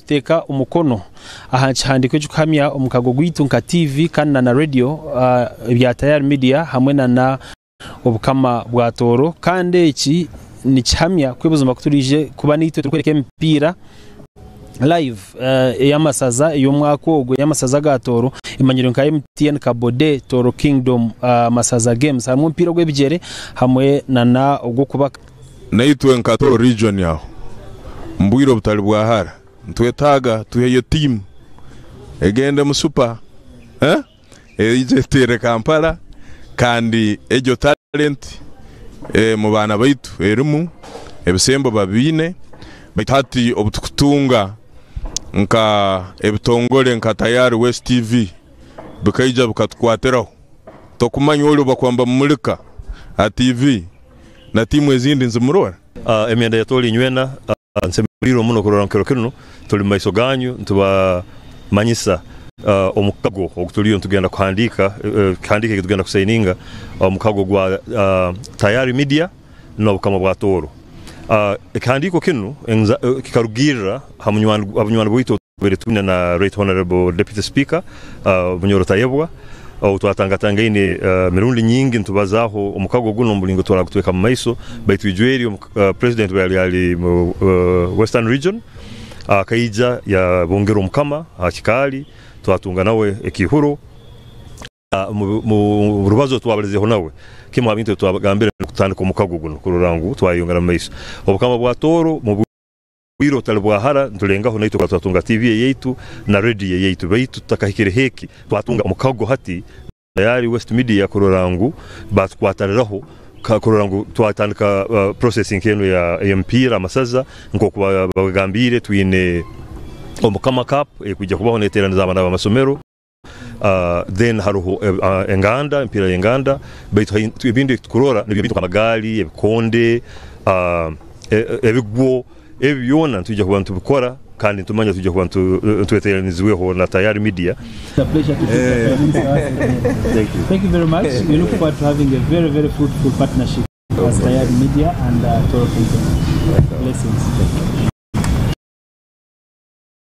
nituteeka omukono aha kihandiiko ekirikuhamya omukago gwaitu nka TV kandi na na Radio ebya Tayari Media hamwe na na Obukama bwa Tooro kandi eki nikihamya ku buzima ku turaije kuba naitwe turikworeka emipiira live ey'amasaza ey'omwaka ogu ey'amasaza aga Tooro emanyirwe nka MTN Kabode Tooro Kingdom Masaza Games harimu omupiira ogw'ebigyere hamwe nana ogw'okubaka. Naitwe nka Tooro Region aho omu bwire obutari bwa hara nitwetaaga tuheyo tiimu egende mu Super eije eteere Kampala kandi egyo talent omu baana baitu erimu, ebisembo babiine baitu hati obu tukutunga nka ebitongore nka Tayari West TV bikaija bikatukwatiraho tokumanya ori bakuba nibamumurika aha TV na tiimu ezindi nizimurora. Emyenda ya Tooro inywena Nsemeriirwe muno kurora ngu kiro kinu tuli mumaiso ganyu nitubamanyisa omukago ogu tuliyo nitugenda kuhandiika, ekihandiiko eki tugenda kusaininga, omukago gwa Tayari Media n'Obukama bwa Tooro. Ekihandiiko kinu kikarugirra ha bunywani bwaitu Tubaire twine na Right Honourable Deputy Speaker Munyoro Tayebwa ou twatangatangaine emirundi nyingi nitubazaaho omukago gunu omulingo turagutweka mu maiso baitu ijo eri President obu yali ali mu Western Region akaija yabungira Omukama aha kikaali twatunga nawe ekiihuro. Omu rubazo twabalizeeho nawe, kimu ha bintu ebi twagambire n'okutandika omukago gunu kurora ngu twayeyongera mu maiso. Obukama bwa Tooro mu bwire obutali bwa hara nitulengaho naitwe kurora twatunga tiivi eyaitu na rediyo eyaitu baitu tutakahikireho eki, twatunga omukago hati na Tayari West Media kurora ngu batukwatariraho kurora ngu twatandika process nk'enu ey'emipiira amasaza nk'oku babagambiire twine Omukama Cup ekwija kubaho neteraniza abaana b'amasomero. Then haroho enganda, emipiira y'enganda baitu ebindi ebitukurora nibyo bintu nk'amagaali, ebikonde, ebigwo, ebi byona nitwija kuba nitubikora kandi nitumanya nitwija kuba nitweteranizibweho na Tayari Media. It's a pleasure to feature Prime Minister once again. Thank you very much. We look forward to having a very, very fruitful partnership as Tayari Media and Tooro Kingdom. Blessings.